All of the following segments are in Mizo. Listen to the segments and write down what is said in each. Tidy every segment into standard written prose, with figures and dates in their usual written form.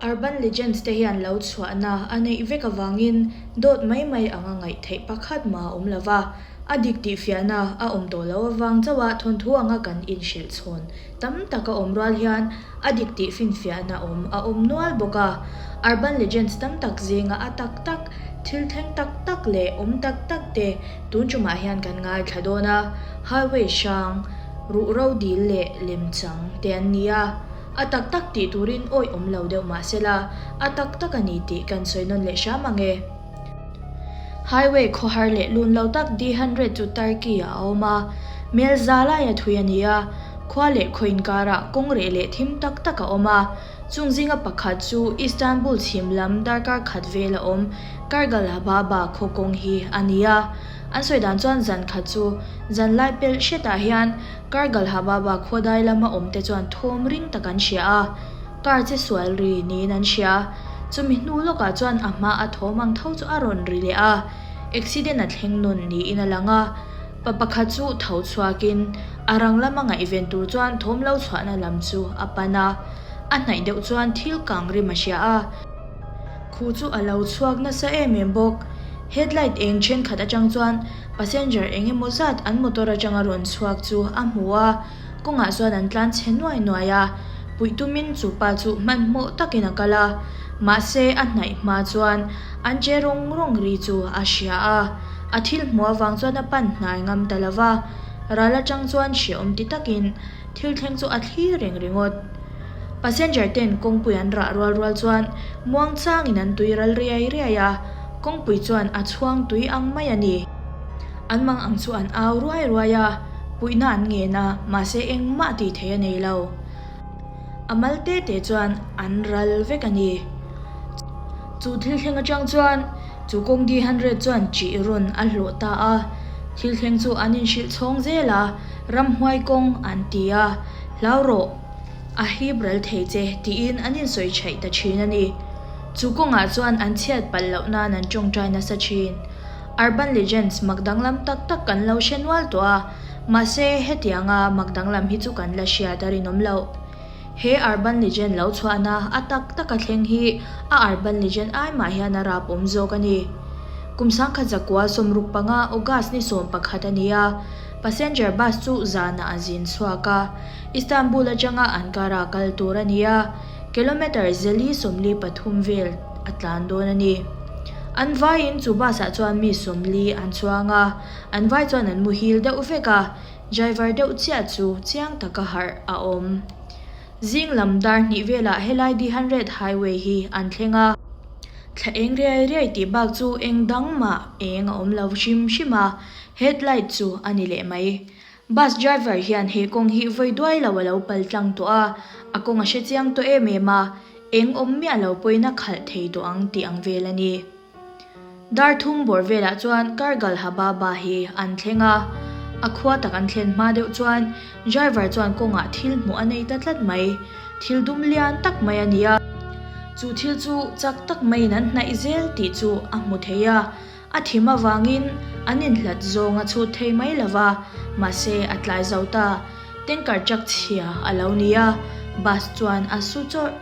Urban Legends te hian lo chhuahna a neih vek avangin dawt mai mai anga ngaih theih pakhat mah a awm lo va, a dik tih fiahna a awm tawh loh avang chauha thawnthu anga kan inhrilh chhawn tam tak a awm rual hian a dik tih finfiahna awm a awm nual bawk a. Urban Legends tam tak zinga a tak tak, thil thleng tak tak leh awm tak tak te tun tumah hian kan ngaithla dawn a, Highway hrang, ruhro dil leh lemchang te an ni a. A tak tak tih turin awih awm lo deuh mah se la, a tak tak a ni tih kan sawi nawn leh hram ang e. Highway khawhar leh lun lo tak D hundred chu Turkey ah a awm a, mel za laia thui a ni a, khua leh khaw inkarah kawng reh leh thim tak tak a awm a, chung zinga pakhat chu Istanbul chhim lam darkar khat vel a awm Kargalhababa khaw kawng hi a ni a. An sawi dan chuan zan khat chu zanlai pelh hretah hian Kargalhababa khaw dai lama awmte chuan thawm ring tak an hria a, car che sual ri niin an hria. Chumi hnu lawkah chuan a hma a thawm ang tho chu a rawn ri leh a, accident a thleng nawn niin a lang a. Pa pakhat chu tho chhuakin a rang lama ngaihven tur chuan thawm lo chhuahna lam chu a pan a, a hnaih deuh chuan thil kang rim a hria a. Khu chu a lo chhuak nasa em em bawk. Headlight eng thenkhat atang chuan passenger eng emaw zat an motor atanga rawn chhuak chu a hmu a, kawngah chuan an tlan chhe nuai nuai a, puih tumin chu pa chu hmanhmawh takin a kal a, mahse a hnaih hma chuan an che rawng rawng ri chu a hria a, a thil hmuh avang chuan a pan hnai ngam ta lo va, ral atang chuan hreawm ti takin thil thleng chu a thlir reng ringawt. Passenger ten kawngpui an rah rual rual chuan muang changin an tui ral riai riai a, kawngpui chuan a chhuang tui ang mai a ni. An mang ang chu an au ruai ruai a, puihna an ngen a, mahse engmah tih theih a nei lo. A mal te te chuan an ral vek a ni. Chu thil thleng atang chuan chu kawng di hundred chuan chih rawn a hlawh ta a, thil thleng chu an inhrilh chhawng zel a, ramhuai kawng an ti a, hlau rawh. A hip ral thei che tiin an insawi chhaih ta thin a ni. Chu kawngah chuan an chhiat palh loh nan an tawngtai nasa thin. Urban Legends mak danglam tak tak kan lo hre nual tawh a, mahse hetianga mak danglam hi chu kan la hriat a rinawm loh. He Urban Legend lo chhuahna a tak taka thleng hi a Urban Legend ai mah hian a rap awm zawk a ni. Kum sangkhat zakua 65 August ni 11 a ni a, passenger bus chu zanah a zin chhuak a. Istanbul atanga Ankara kal tur a ni a, kilometre zeli 43 vel a tlan dawn a ni. An vaiin chu bus ah chuan mi 40 an chuang a, an vai chuan an muhil deuh vek a, driver deuh chiah chu chiang taka harh a awm. Zing lam dar hnih velah helai D hundred highway hi an thleng a. Thla eng riai riai tih bak chu eng dang mah eng a awm lo hrim hrim a, headlight chu a ni leh mai. Bus driver hian he kawng hi vawi duai lo a lo pal tlang tawh a, a kawng a hre chiang tawh em em a, eng awm miah lo pawhin a khalh thei tawh ang tih ang vel a ni. Dar thum bawr velah chuan Kargal Hababa hi an thleng a, a khua tak an thlen hma deuh chuan driver chuan kawngah thil hmuh a nei ta tlat mai, thil dum lian tak mai a ni a, chu thil chu chak tak maiin an hnaih zel tih chu a hmu thei a. A thim avangin an inhlat zawng a chhut thei mai lo va, mahse a tlai zo ta. Tanker truck chhia a lo ni a, bus chuan a su chawrh.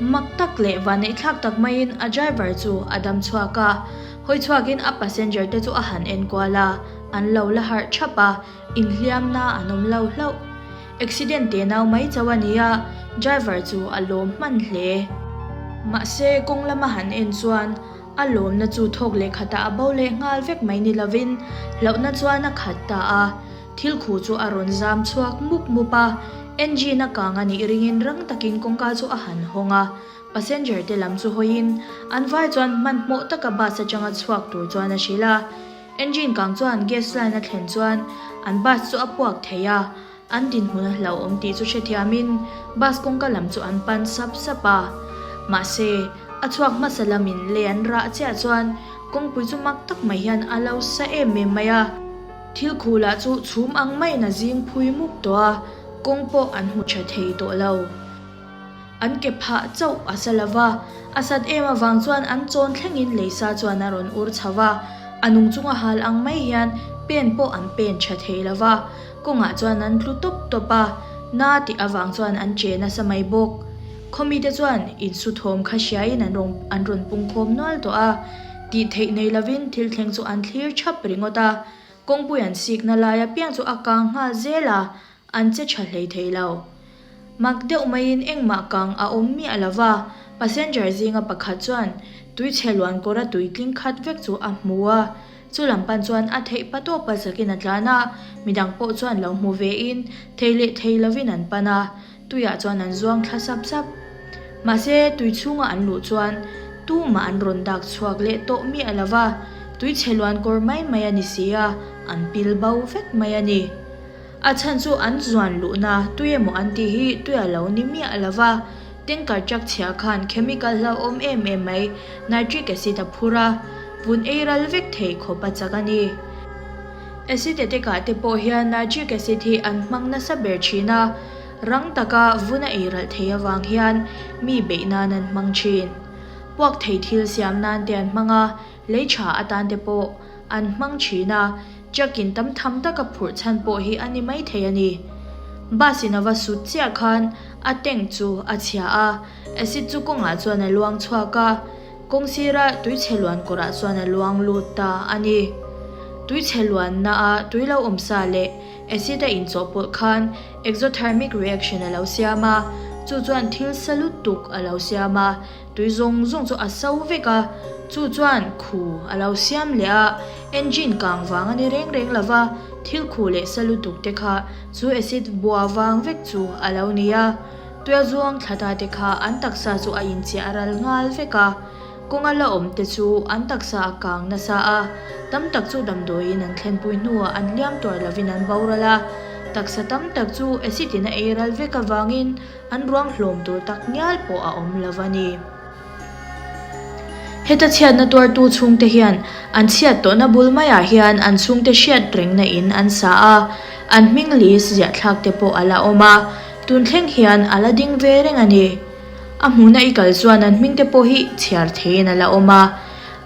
Mak tak leh vaneihthlak tak maiin a driver chu a dam chhuak a, hawi chhuakin a passenger te chu a han enkual a, an lo la harh thap a, inhliamna an awm lo hlauh. Accident te nau mai chauh a ni a, driver chu a lawm hman hle. Mahse kawng lama han en chuan A lawmna chu thawk leh khatah a bo leh nghal vek mai ni lovin hlauhna chuan a khat ta a. Thil khu chu a rawn zam chhuak mup mup a, engine a kang a nih ringin rang takin kawngka chu a han hawng a. Passenger te lam chu hawiin an vai chuan hmanhmawh taka bus atanga chhuak tur chuan a hrilh a. Engine kang chuan gas line a thlen chuan an bus chu a puak thei a. An dinhmun a hlauhawm tih chu hrethiamin bus kawngka lam chu an pan sap sap a. Mahse, a chhuak hmasa lamin lei an rah chiah chuan kawngpui chu mak tak mai hian a lo sa em em mai a. Thil khuh lah chu chhum ang maiin a zing phui mup tawh a, kawng pawh an hmu tha thei tawh lo. An ke phah chauh a sa lo va, a sat em avang chuan an chawn thlengin leisa chuan a rawn ur chho va, a nung chunga hal ang mai hian pen pawh an pen tha thei lo va, kawngah chuan an tlu tawp tawp a, na tih avang chuan an che nasa mai bawk. Khawmite chuan insu thawm kha hriain an rawn an rawn pungkhawm nual tawh a, tih theih nei lovin thil thleng chu an thlir thap ringawt a. Kawngpui an sikna lai apiang chu a kang nghal zel a, an che tha hlei thei lo. Mak deuh maiin engmah kang a awm miah lo va, passenger zinga pakhat chuan tuichhe luan kawra tui tling khat vek chu a hmu a, chu lam pan chuan a theih pa tawp a zakin a tlan a, midang pawh chuan lo hmu vein thei leh thei lovin an pan a, tuiah chuan an zuang thla sap sap. Mahse, tui chhunga an luh chuan tumah an rawn dak chhuak leh tawh miah lo va, tuichhe luan kawr mai mai a ni si a, an pil bo vek mai a ni. A chhan chu an zuan luhna tui emaw an tih hi tui a lo ni miah lo va, tanker truck chhia khan chemical hlauhawm em em mai nitric acid a phur a, vun ei ral vek thei khawp a chak a ni. Acid attack ah te pawh hian nitric acid hi an hmang nasa ber thin a, rang taka vun a ei ralh thei avang hian mi beih nan an hmang thin. Puak thei thil siam nan te an hmang a, lei tha atan te pawh an hmang thin a, truck in tam tham taka phurh chhan pawh hi a ni mai thei a ni. Bus in a va sut chiah khan a tank chu a chhia a, acid chu kawngah chuan a luang chhuak a, kawng sira tuichhe luan kawrah chuan a luang lut ta a ni. Tuichhe luanna a tui lo awm sa leh acid a inchawhpawlh khan exothermic reaction a lo siam a, chu chuan thil sa lutuk a lo siam a, Tui zawng zawng chu a so vek a, chu chuan khu a lo siam leh a, engine kang vang a ni reng reng lo va, thil khu leh sa lutuk te kha chu acid bua vang vek chu a lo ni a, tuia zuang thla ta te kha an taksa chu a inchiah a ral nghal vek a, kawnga la awm te chu an taksa a kang nasa a, tam tak chu damdawiin an thlenpui hnuah an hliam tuar lovin an boral a, taksa tam tak chu acid in a ei ral vek avangin An ruang hlawm tur tak ngial pawh a awm lo a ni. Heta chhiatna tuartu chhungte hian an chhiat tawhna bul maiah hian an chhungte hriat rengna in an sa a, an hming list ziahthlak te pawh a la awm a, tun thleng hian a la ding ve reng a ni. A hmuna i kal chuan an hming te pawh hi chhiar theiin a la awm a,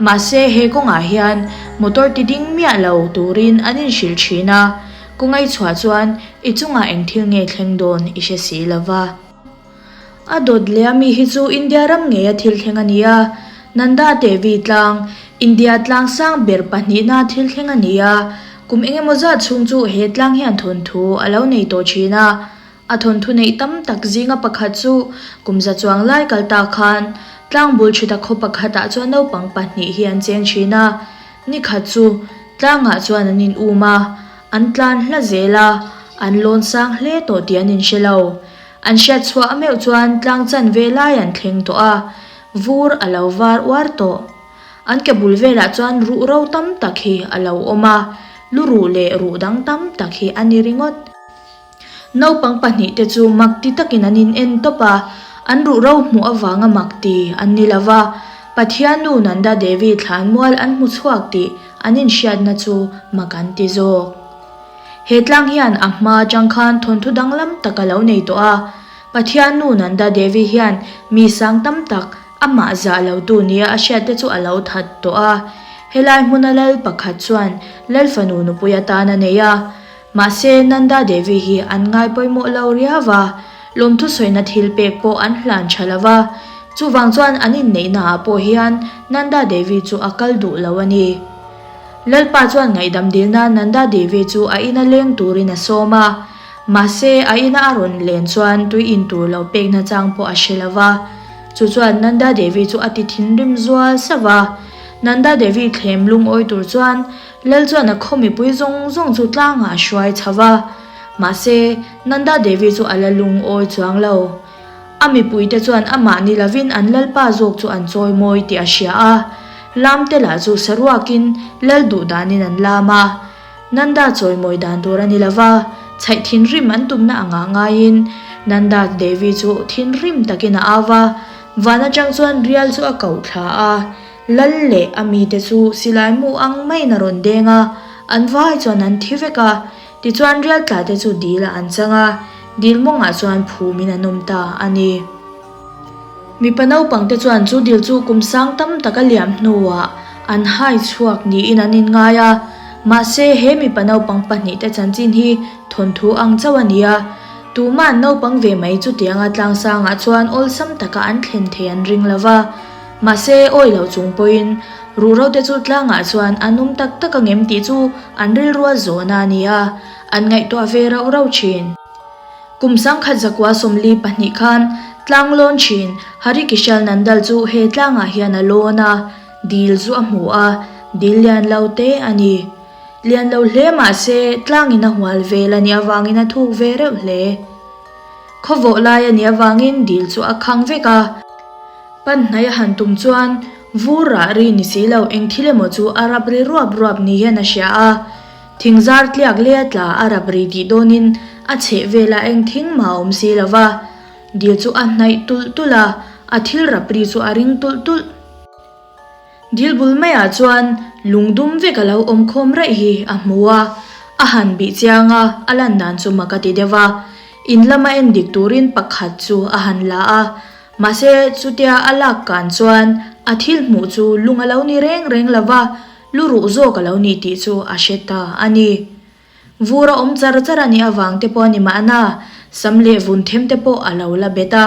mahse he kawngah hian motor ti ding miah lo turin an inhrilh thin a, Kawngai chhuah chuan i chungah eng thil nge thleng dawn i hre si lo va. A dawt leh a mi hi chu India ram ngeia thil thleng a ni a, Nanda Devi tlang, India tlang sang ber pahnihna thil thleng a ni a, kum eng emaw zat chhung chu he tlang hian thawnthu a lo nei tawh thin a. A thawnthu neih tam tak zinga pakhat chu kum za chuang lai kal ta khan tlang bul thita khaw pakhatah chuan naupang pahnih hi an cheng thin a. Nikhat chu tlangah chuan an in um a, an tlan hla zel a, an lawn sang hle tawh tih an inhre lo. An hriat chhuah meuh chuan tlang chan ve lai an thleng tawh a, vur a lo var uar tawh. An ke bul velah chuan ruh ro tam tak hi a lo awm a, lu ruh leh ruh dang tam tak hi a ni ringawt. Naupang pahnihte chu mak ti takin an in en tawp a, an ruhro hmuh avanga mak ti an ni lo va, Pathian nu Nanda Devi thlan mual an hmu chhuak tih an inhriatna chu mak an ti zawk. He tlang hian a hma atang khan thawnthu danglam tak a lo nei tawh a, Pathian nu Nanda Devi hian mi sang tam tak amah zah lotu nia a hriatte chu a lo that tawh a. Helai hmuna lal pakhat chuan lal fanu nupui atan a nei a, Mahse, Nanda Devi hi an ngai pawimawh lo riau va, lawmthu sawina thil pek pawh an hlan tha lo va. Chuvang chuan an inneihnaah pawh hian Nanda Devi chu a kal duh lo a ni. Lalpa chuan ngaihdam dilna Nanda Devi chu a ina leng turin a sawm a. Mahse, a ina a rawn len chuan tui in tur lo pek nachang pawh a hre lo va. Chu chuan Nanda Devi chu a ti thinrim zual sauh va. Nanda Devi thlem lungawi tur chuan Lal chuan a khaw mipui zawng zawng chu tlangah a hruai chho va, mahse, Nanda Devi chu a la lungawi chuang lo. A mipuite chuan amah ni lovin an lalpa zawk chu an chawi mawi tih a hria a, lamte lah chu saruakin lal duh danin an lam a. Nanda chawi mawi dan tur a ni lo va, chhaih thinrim an tumna angah ngaiin Nanda Devi chu thinrim takin a au va, van atang chuan rial chu a koh thla a. Lal leh a mite chu silai mu ang maiin a rawn deng a, an vai chuan an thi vek a. Tichuan rial tla te chu dil ah an chang a, dil mawngah chuan phumin an awm ta a ni. Mipa naupang te chuan chu dil chu kum sang tam tak a liam hnuah an hai chhuak niin an inngai a, mahse he mipa naupang pahnihte chanchin hi thawnthu ang chauh a ni a. Tuma'n naupang ve mai chutianga tlangsangah chuan awlsam taka an thlen thei an ring lo va. Mahse, awi loh chung pawhin ruhro te chu tlangah chuan an awm tak tak ang em tih chu an rilrua zawhna a ni a, an ngaihtuah ve rauh rauh thin. Kum sangkhat zakua 42 khan tlang lawn thin Hari Kishal Nandal chu he tlangah hian a lawn a, dil chu a hmu a, dil lian lo te a ni. Lian lo hle mah se tlangin a hual vel a nih avangin a thuk ve reuh hle. Khawvawh lai a nih avangin dil chu a khang vek a. Pan hnai a han tum chuan vur rah ri ni si lo eng thil emaw chu a rap ri ruap ruap ni hian a hria a. Thing zar tliak leh a tla a rap ri tih dawnin a chheh velah eng thing mah a awm si lo va. Dil chu a hnaih tulh tulh a, a thil rap ri chu a ring tulh tulh. Dil bul maiah chuan lung dum vek a lo awm khawm raih hi a hmu a, a han bih chiang a, a lan dan chu mak a ti deuh a. In lama en dik turin pakhat chu a han la a, mahse chutia a lak kan chuan a thil hmuh chu lung a lo ni reng reng lo va, lu ruh zawk a lo ni tih chu a hre ta a ni. Vur a awm char char a nih avang te pawh a ni mahna, sam leh vun them te pawh a lo la bet a.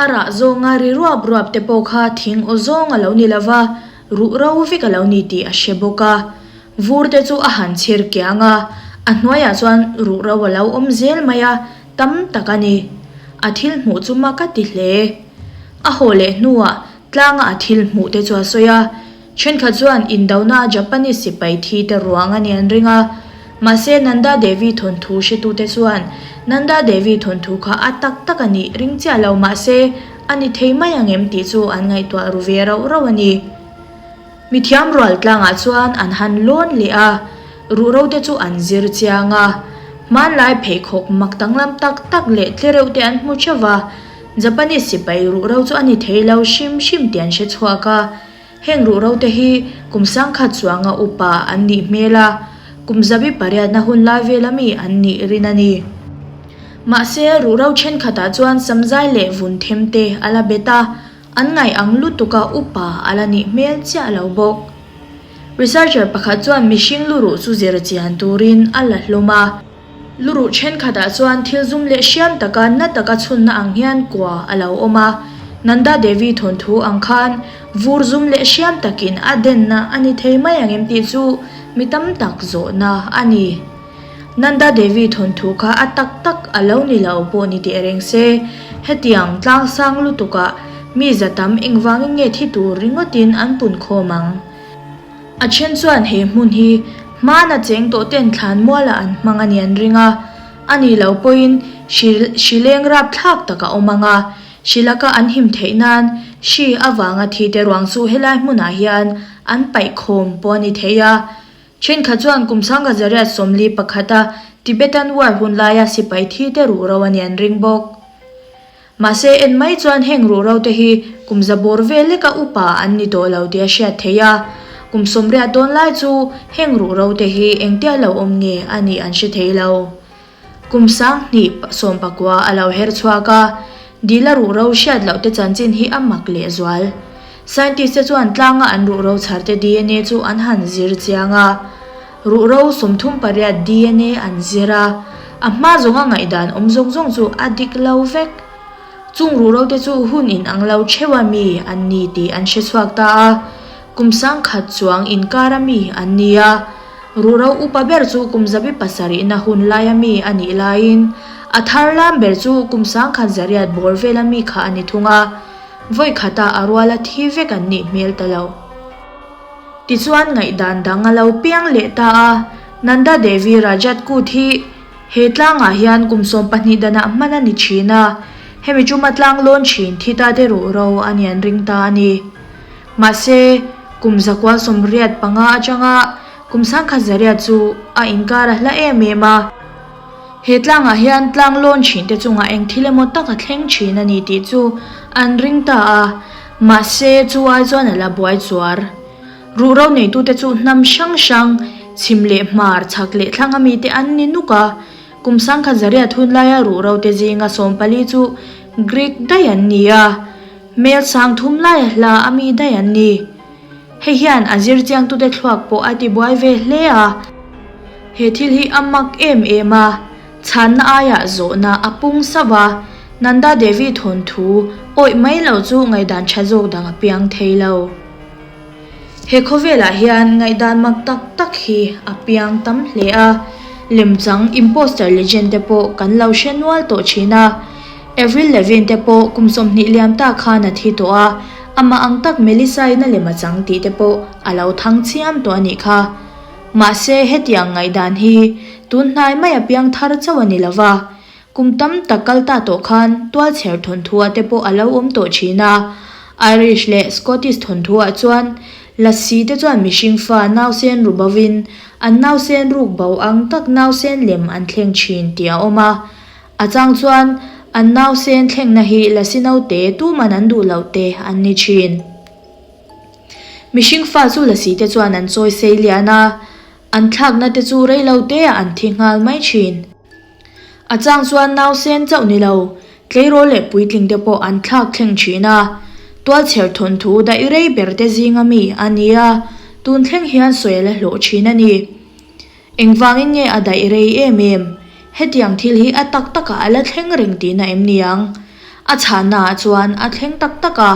A rah zawnga ri ruap ruap te pawh kha thing aw zawng a lo ni lo va, ruh ro vek a lo ni tih a hre bawk a. Vur te chu a han chhir kiang a, a hnuaiah chuan ruh ro a lo awm zel mai a, tam tak a ni. A thil hmuh chu mak a ti hle. A haw leh hnuah tlanga a thil hmuh te chu a sawi a. Thenkhat chuan indona Japanese sipai thi te ruang a ni an ring a, mahse Nanda Devi thawnthu hretute chuan Nanda Devi thawnthu kha a tak tak a nih ring chiah lo mahse a ni thei mai ang em tih chu an ngaihtuah ru ve rauh rauh a ni. Mithiam rual tlangah chuan an han lawn leh a, ruhro te chu an zir chiang a, hmanlai pheikhawk mak danglam tak tak leh tlereuh te an hmu theuh va, Japanese sipai ruhro chu a ni thei lo hrim hrim tih an hre chhuak a. Heng ruhro te hi kum sangkhat chuanga upa an nih hmel a, kum zabi pariatna hun lai vela mi an nih rin a ni. Mahse, ruhro thenkhatah chuan samzai leh vun them te a la bet a, an ngaih ang lutuka upa a la nih hmel chiah lo bawk. Researcher pakhat chuan mihring luruh chu zir chian turin a la hlawm a. Luruh thenkhatah chuan thil zum leh hriam taka na taka chhunna ang hian kua a lo awm a, Nanda Devi thawnthu ang khan vur zum leh hriam takin a denna a ni thei mai ang em tih chu mi tam tak zawhna a ni. Nanda Devi thawnthu kha a tak tak a lo ni lo pawh ni teh reng se, hetiang tlangsang lutukah mi za tam engvangin nge thi tur ringawtin an punkhawm ang? A then chuan he hmun hi hmana cheng tawh ten thlan mualah an hmang a ni an ring a, a nih loh pawhin hri hri leng rap thlak tak a awm ang a, hri laka an him theih nan hri avanga thi te ruang chu helai hmunah hian an paih khawm pawh a ni thei a. Thenkhat chuan kum sangha zariat 41 a Tibetan War hun laia sipai thi te ruh ro a ni an ring bawk. Mahse, en mai chuan heng ruhro te hi kum za bawr vel leka upa an ni tawh lo tih a hriat theih a. Kum 80 dawn lai chu heng ruhro te hi engtia lo awm nge a nih an hre thei lo. Kum 2019 a lo her chhuak a, dila ruhro hriat loh te chanchin hi a mak lehzual. Scientist te chuan tlanga an ruhro chhar te dna chu an han zir chiang a. Ruhro 38 dna an zir a, a hma zawnga ngaihdan awm zawng zawng chu a dik lo vek. Chung ruhro te chu hun inang lo theuha mi an ni tih an hre chhuak ta a, kum 1000 chuang inkara mi an ni a. Ruhro upa ber chu kum zabi pasarihna hun laia mi a nih laiin a thar lam ber chu kum 1100 bawr vela mi kha a ni thung a, vawi khata a ruala thi vek an nih hmel ta lo. Tichuan ngaihdan dang a lo piang leh ta a, Nanda Devi Rajat Kut hi he tlangah hian kum 12 danah hman a ni thin a, hemi chuma tlang lawn thin thi ta te ruh ro a ni an ring ta a ni. Mahse, kum 985 atanga kum 1100 chu a inkar a hla em em a. He tlangah hian tlang lawn thin te chungah eng thil emaw tak a thleng thin a ni tih chu an ring ta a, mahse chu ai chuan a la buai chuar. Ruhro neitute chu hnam hrang hrang, chhim leh hmar, chhak leh thlang a mite an ni nuk a. Kum 1100 hun laia ruhro te zinga 14 chu Greek daih an ni a, hmel 3000 laia hla a mi daih an ni. Hei hian a zir chiangtute thluak pawh a tibuai ve hle a. He thil hi a mak em em a. Chhanna aiah zawhna a pung sauh a, Nanda Devi thawnthu awih mai lo chu ngaihdan tha zawk dang a piang thei lo. He khawvelah hian ngaihdan mak tak tak hi a piang tam hle a, lemchang imposter legend te pawh kan lo hre nual tawh thin a. Avril Lavigne te pawh kum 20 liam ta khan a thi tawh a, amah ang tak Melissa-in a lem a chang tih te pawh a lo thang chiam tawh a nih kha. Mahse hetiang ngaihdan hi tun hnai mai a piang thar chauh a ni lo va, Kum tam tak kal ta tawh khan tualchher thawnthuah te pawh a lo awm tawh thin a. Irish leh Scottish thawnthuah chuan Lassi te chuan mihring fa nausen ru bovin an nausen ruk bo ang tak nausen lem an thleng thin tih a awm a. A chang chuan an nausen thlengna hi Lassi naute tuman an duh loh te an ni thin. Mihring fa chu Lassi te chuan an chawi sei lian a, an thlakna te chu reilo teah an thi nghal mai thin. A chang chuan nausen chauh ni lo, tleirawl leh puitling te pawh an thlak thleng thin a. Tualchher thawnthu daih rei ber te zinga mi a ni a, tun thleng hian sawi a la hlawh thin a ni. Engvangin nge a daih rei em em? Hetiang thil hi a tak takah a la thleng reng tihna em ni ang? A chhannaah chuan a thleng tak tak a,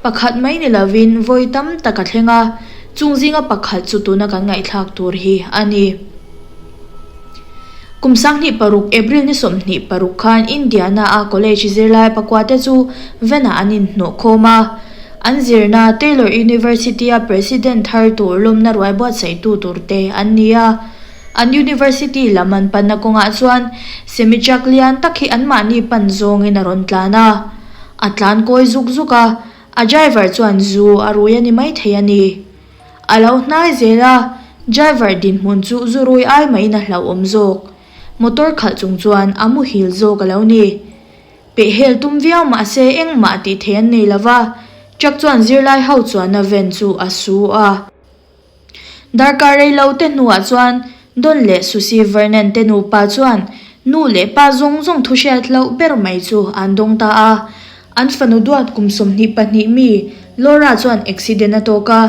pakhat mai ni lovin vawi tam tak a thleng a, chung zinga pakhat chu tuna kan ngaihthlak tur hi a ni. Kum 2006 April ni 26 khan Indiana-a college zirlai pakuate chu van-ah an inhnawh khawm a, an zirna Taylor University-a president thar tur lawmna ruai buatsaihtu turte an ni a. An university lam an panna kawngah chuan semi truck lian tak hi anmahni pan zawngin a rawn tlan a. A tlan kawi zuk zuk a, a driver chuan zu a rui a ni maithei a ni. A lo hnai zel a, driver dinhmun chu zu rui ai maiin a hlauhawm zawk. Motor khalh chung chuan a muhil zawk a lo ni. Pehhel tum viau mahse engmah tih theih an nei lova, truck chuan zirlai ho chuanna van chu a su a. Darkar rei lo te hnuah chuan Don leh Susie Vernon te nupa chuan nu leh pa zawng zawng thu hriat loh ber mai chu an dawng ta a. An fanu duat kum 22 mi Laura chuan accident a tawk a,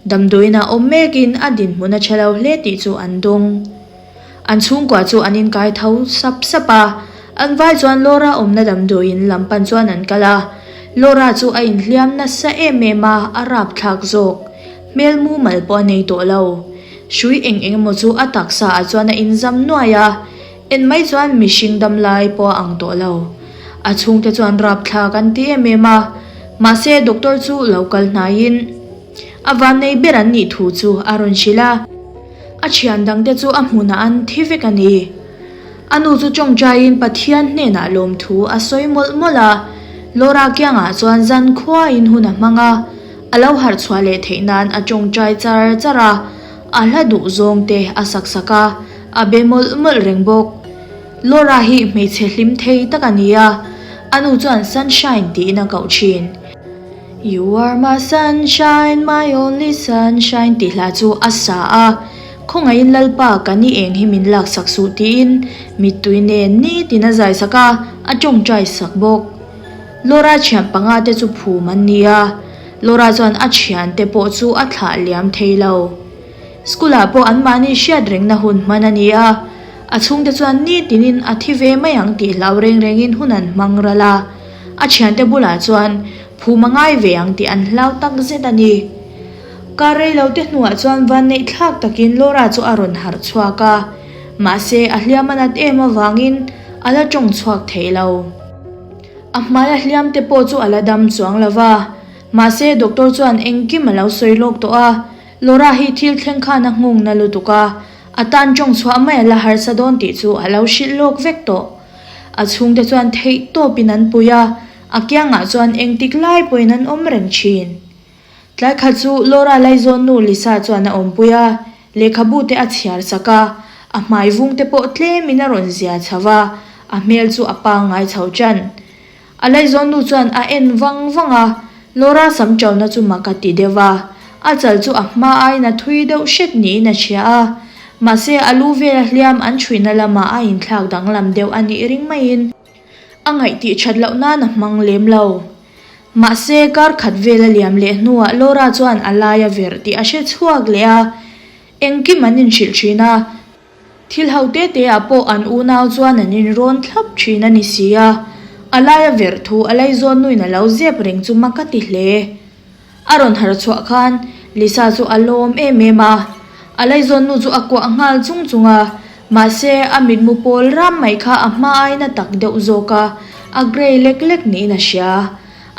damdawiin ah awm mekin a dinhmun a tha lo hle tih chu an dawng. An chhungkua chu an inkai tho sap sap a, an vai chuan Laura awmna damdawiin lam pan chuan an kal a. Laura chu a inhliam nasa em em a, a rapthlak zawk. Hmel mumal pawh a nei tawh lo. Hrui eng eng emaw chu a taksa ah chuan a inzam nuai a, en mai chuan mihring dam lai pawh a ang tawh lo. A chhungte chuan rapthlak an ti em em a, mahse doctor chu lo kal hnaiin a vannei ber an nih thu chu a rawn hrilh a. A thian dangte chu a hmunah an thi vek a ni. A nu chu tawngtaiin Pathian hnenah lawmthu a sawi mawlh mawlh a. Laura kiangah chuan zan khuain hun a hmang a, a lo harh chhuah leh theih nan a tawngtai char char a, a hla duh zawngte a sak sak a, a be mawlh mawlh reng bawk. Laura hi hmeichhe hlim thei tak a ni a, a nu chuan Sunshine tiin a koh thin. You are my sunshine, my only sunshine tih hla chu a sa a, Khawngaihin Lalpa ka ni eng hi min laksak suh tiin mittui nen nitin a zai sak a, a tawngtai sak bawk. Laura thian panga te chu phum an ni a, Laura chuan a thiante pawh chu a thlah liam thei lo. School ah pawh anmahni hriat rengna hun hman a ni a, a chhungte chuan nitinin a thi ve mai ang tih hlau reng rengin hun an hmang ral a. A thiante bulah chuan phum a ngai ve ang tih an hlau tak zet a ni. Kar rei lo te hnuah chuan vanneih thlak takin Laura chu a rawn harh chhuak a, mahse a hliam a nat em avangin a la tawng chhuak thei lo. A hmai a hliam te pawh chu a la dam chuang lo va, mahse doctor chuan engkim a lo sawi lawk tawh a, Laura hi thil thleng khan a nghung na lutuk a, a tan tawng chhuah mai a la harsa dawn tih chu a lo hrilh lawk vek tawh. A chhungte chuan theih tawpin an pui a, a kiangah chuan engtik lai pawhin an awm reng thin. Tlai khat chu Laura Laizawn nu Lisa chuan a awmpui a, lehkhabu te a chhiar sak a, a hmai vung te pawh tlemin a rawn zia chho va, a hmel chu a pangngai chho tan. A Laizawn nu chuan a en vang vang a, Laura sam ṭauna chu mak a ti deuh a, a chal chu a hma aiin a thui deuh hret niin a hria a, mahse a lu vela hliam an chhuihna lamah a inthlak danglam deuh a nih ring maiin a ngaih tih ṭhat loh nan a hmang lem lo. Mahse kar khat vel a liam leh hnuah Laura chuan a lai a verh tih a hre chhuak leh a, engkim an inhrilh ṭhin a. Thil ho te te ah pawh an unau chuan an inrawn thlap thin a ni si a, a laia verh thu a laizawn nuin a lo zep reng chu mak a ti hle. A rawn harh chhuah khan Lisa chu a lawm em em a, a laizawn nu chu a kuah nghal chung chung a, mahse a mitmu pawl ram mai kha a hma aina tak deuh zawk a, a grey lek lek niin a hria.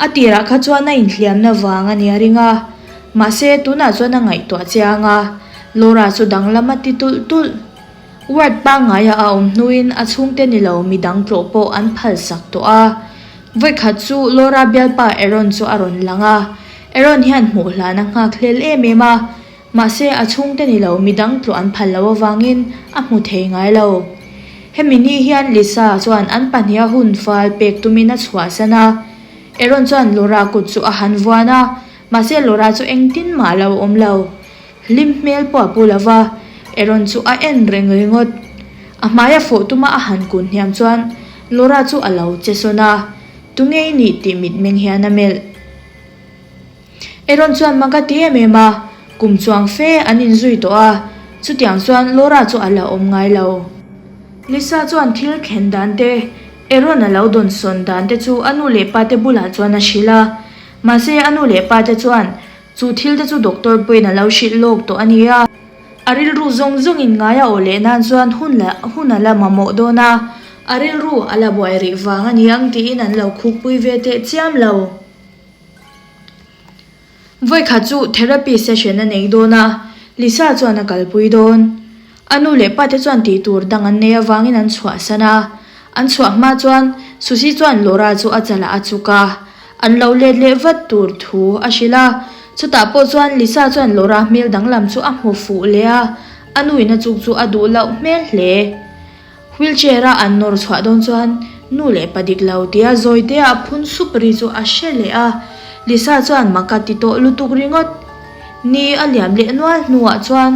A tirah kha chuan a inhliamna vang a nia ring a, mahse tunah chuan a ngaihtuah chiang a, Laura chu danglam a ti tulh tulh. Ward pangngaia a awm hnuin a chhungte ni lo midang tlawh pawh an phalsak tawh a. Vawikhat chu Laura bialpa Aaron chu a rawn lang a, Aaron hian hmuh hlan a nghak hlel em em a, mahse a chhungte ni lo midang tlawh an phal loh avangin a hmu thei ngai lo. Hemi ni hian Lisa chuan an pahniha hun fal pek tumin a chhuahsan a, Aaron chuan Laura kut chu a han vuan a, mahse Laura chu engtin mah a lo awm lo. Hlim hmel pawh a pu lo va, Aaron chu a en reng ringawt. A hmaia fawh tuma a han kun hniam chuan Laura chu a lo che sawn a, Tunge i nih tih mitmeng hian a melh. Aaron chuan mak a ti em em a, kum chuang fe an inzui tawh a, chutiang chuan Laura chu a la awm ngai lo. Lisa chuan thil thlen dan te, Aaron a lo dawnsawn dan te chu a nu leh pa te bulah chuan a hrilh a, mahse a nu leh pa te chuan Chu thil te chu doctor pawhin a lo hrilh lawk tawh a nia. A rilru zawng zawngin ngai a awh leh nan chuan hun la hun a la mamawh dawn a, a rilru a la buai rih vang a niang tiin an lo khukpui ve teh chiam lo. Vawikhat chu therapy session a nei dawn a, Lisa chuan a kalpui dawn. A nu leh pa te chuan tih tur dang an nei avangin an chhuahsan a. An chhuah hma chuan Susie chuan Laura chu a chalah a chuk a, an lo let leh vat tur thu a hrilh a. Chutah pawh chuan Lisa chuan Laura hmel danglam chu a hmu fuh leh a, a nuin a chuk chu a duh loh hmel hle. Wheelchair a an nawr chhuah dawn chuan nu leh pa dik lo tia zawi te a phun sup ri chu a hre leh a, Lisa chuan mak a ti tawh lutuk ringawt. Ni a liam leh nual hnuah chuan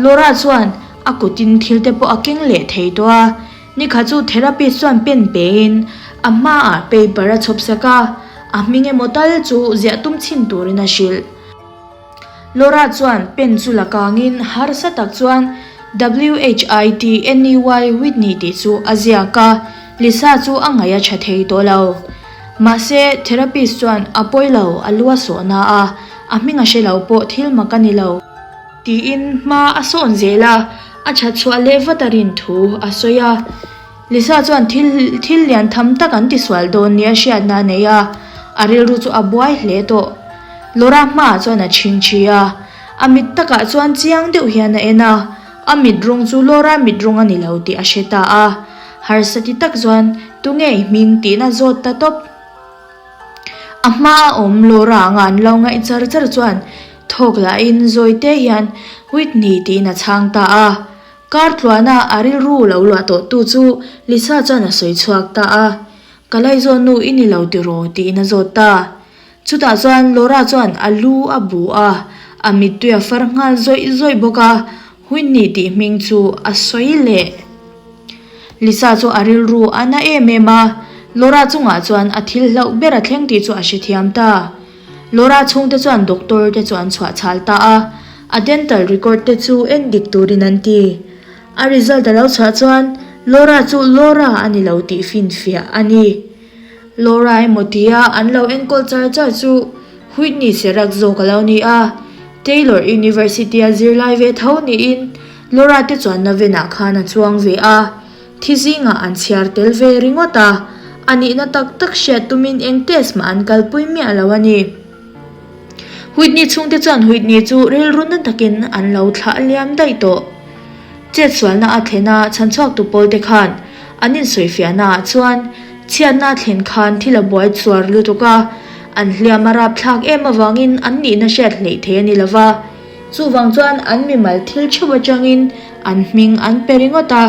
Laura chuan a kutin thil te pawh a keng leh thei tawh a, nikhat chu therapist chuan pen pein a hmaah paper a chhawp sak a, a hming emaw tal chu ziah tum chhin turin a hrilh. Laura chuan pen chu la kangin harsa tak chuan WHITNEY Whitney tih chu a ziak a, Lisa chu a ngaih a tha thei tawh lo. Mahse, therapist chuan a pawi lo, a lu a sawhna a, a hming a hre lo pawh thil mak a ni lo. Tiin hma a sawn zel a, a that chhuah leh vat a rin thu a sawi a. Lisa chuan thil thil lian tham tak an tisual dawn nia hriatna a nei a, a rilru chu a buai hle tawh. Laura hmaah chuan a chhingchhi a, a mit takah chuan chiang deuh hian a en a, a mit rawng chu Laura mit rawng a ni lo tih a hre ta a. Harsa ti tak chuan, Tunge i hming? tiin a zawt ta tawp. A hmaa awm Laura anga an lo ngaih char char chuan thawk lahin zawi te hian Whitney tiin a chhang ta a. Kar tluana a rilru lo luah tawh tu chu Lisa chuan a sawi chhuak ta a, Ka laizawn nu i ni lo tiraw? tiin a zawt ta. Chutah chuan Laura chuan a lu a bu a, a mittui a far nghal zawih zawih bawk a, Whitney tih hming chu a sawi leh. Lisa chu a rilru a na em em a, Laura chungah chuan a thil hlauh ber a thleng tih chu a hrethiam ta. Laura chhungte chuan doctor te chu an chhuah chhal ta a, a dental record te chu en dik turin an ti. A result a lo chhuah chuan Laura chu Laura a ni lo tih finfiah a ni. Laura emaw tia an lo enkawl char char chu Whitney Serac zawk a lo ni a, Taylor University a zirlai ve tho niin Laura te chuanna venah khan a chuang ve a. Thi zingah an chhiar tel ve ringawt a, a nihna tak tak hriat tumin eng test mah an kalpui miah lo a ni. Whitney chhungte chuan Whitney chu rilru na takin an lo thlah liam daih tawh. Chetsualna a thlen a chhanchhuaktu pawlte khan an insawifiahna ah chuan chhiatna a thlen khan thil a buai chuar lutuk a, an hliam a rapthlak em avangin an nihna hriat hleih thei a ni lova. Chuvang chuan an mimal thil theuh atangin an hming an pe ringawt a,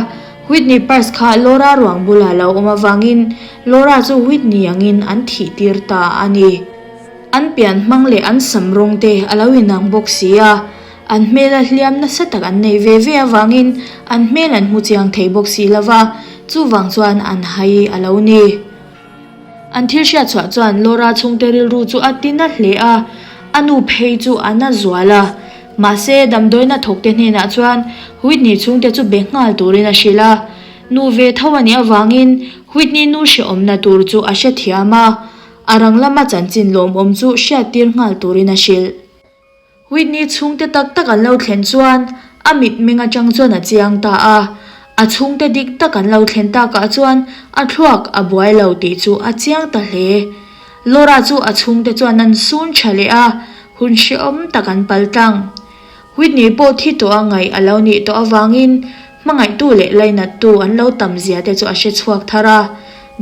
Whitney purse kha Laura ruang bulah lo awm avangin Laura chu Whitney angin an thih tir ta a ni. An pian hmang leh an sam rawng te a lo inang bawk si a, an hmela hliam nasa tak an nei ve ve avangin an hmel an hmu chiang thei bawk si lova, chuvang chuan an hai a lo ni. An thil hriat chhuah chuan Laura chhungte rilru chu a ti na hle a, a nu phei chu a na zual a. Mahse, damdawiina thawkte hnenah chuan Whitney chhungte chu be nghal turin a hrilh a. Nu ve tho a nih avangin Whitney nu hrehawmna tur chu a hrethiam a, a rang lama chanchin lawmawm chu hriattir nghal turin a hrilh. Whitney chhungte tak tak an lo thlen chuan a mitmeng atang chuan a chiang ta a, a chhungte dik tak an lo thlen takah chuan a thluak a buai lo tih chu a chiang ta hle. Laura chu a chhungte chuan an sun tha leh a, hun hrehawm tak an pal tlang. Whitney pawh thi tawh a ngaih a lo nih tawh avangin hmangaihtu leh lainattu an lo tam zia te chu a hre chhuak thar a,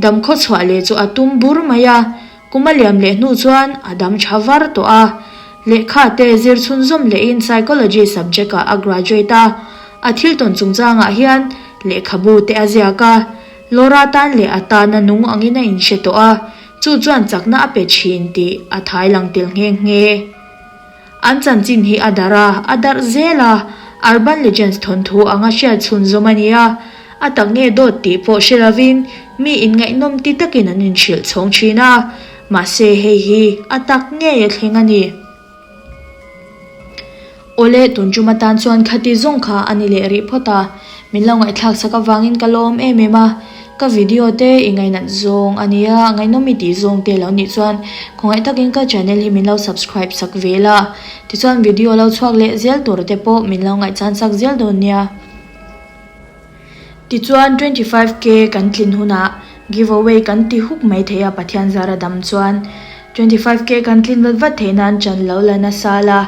damkhaw chhuah leh chu a tum bur mai a, Kum a liam leh hnu chuan a dam tha var tawh a, lehkha te zir chhunzawm lehin Psychology subject ah a graduate a, a thil tawn chungchangah hian lehkhabu te a ziak a, Laura tan leh a tana nung angin a inhre tawh a, chu chuan chakna a pe thin tih a thai lang tel nghe nghe. An chanchin hi a darh a, a darh zel a, Urban Legends thawnthu anga hriat chhunzawm a ni a, a tak nge dawt tih pawh hre lovin mi inngaihnawm ti takin an inhrilh chhawng thin a, mahse hei hi a tak ngei a thleng a ni. Awle, tun tum atan chuan khati zawng kha a ni leh rih phawt a, min lo ngaihthlak sak avangin ka lawm em em a. Ka video te i ngainat zawng a nia, ngaihnawm i tih zawng te lo nih chuan khawngaih takin ka channel hi min lo subscribe sak ve la, tichuan video lo chhuak leh zel tur te pawh min lo ngaihchan sak zel dawn nia. Tichuan 25k kan tlin hunah giveaway kan ti huk mai thei a Pathian zara dam chuan 25k kan tlin vat vat theih nan chan lo la nasa la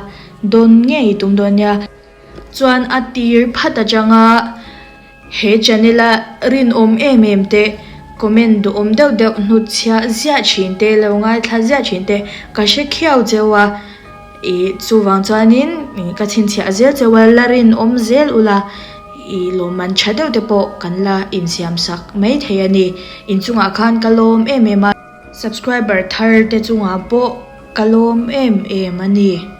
dawn ngei i tum dawn nia. Chuan a tir phat atanga He channel a rinawm em em te, comment duhawm deuh deuh hnutchhiah ziah thin te, lo ngaithla ziah thin te ka hre khiau cheu a, ih chuvang chuanin ka chhinchhiah zel cheu a, la rinawm zel ula ih lawmman tha deuh te pawh kan la insiam sak mai thei a ni. Inchungah khan ka lawm em em a. Subscriber thar te chungah pawh ka lawm em em a ni.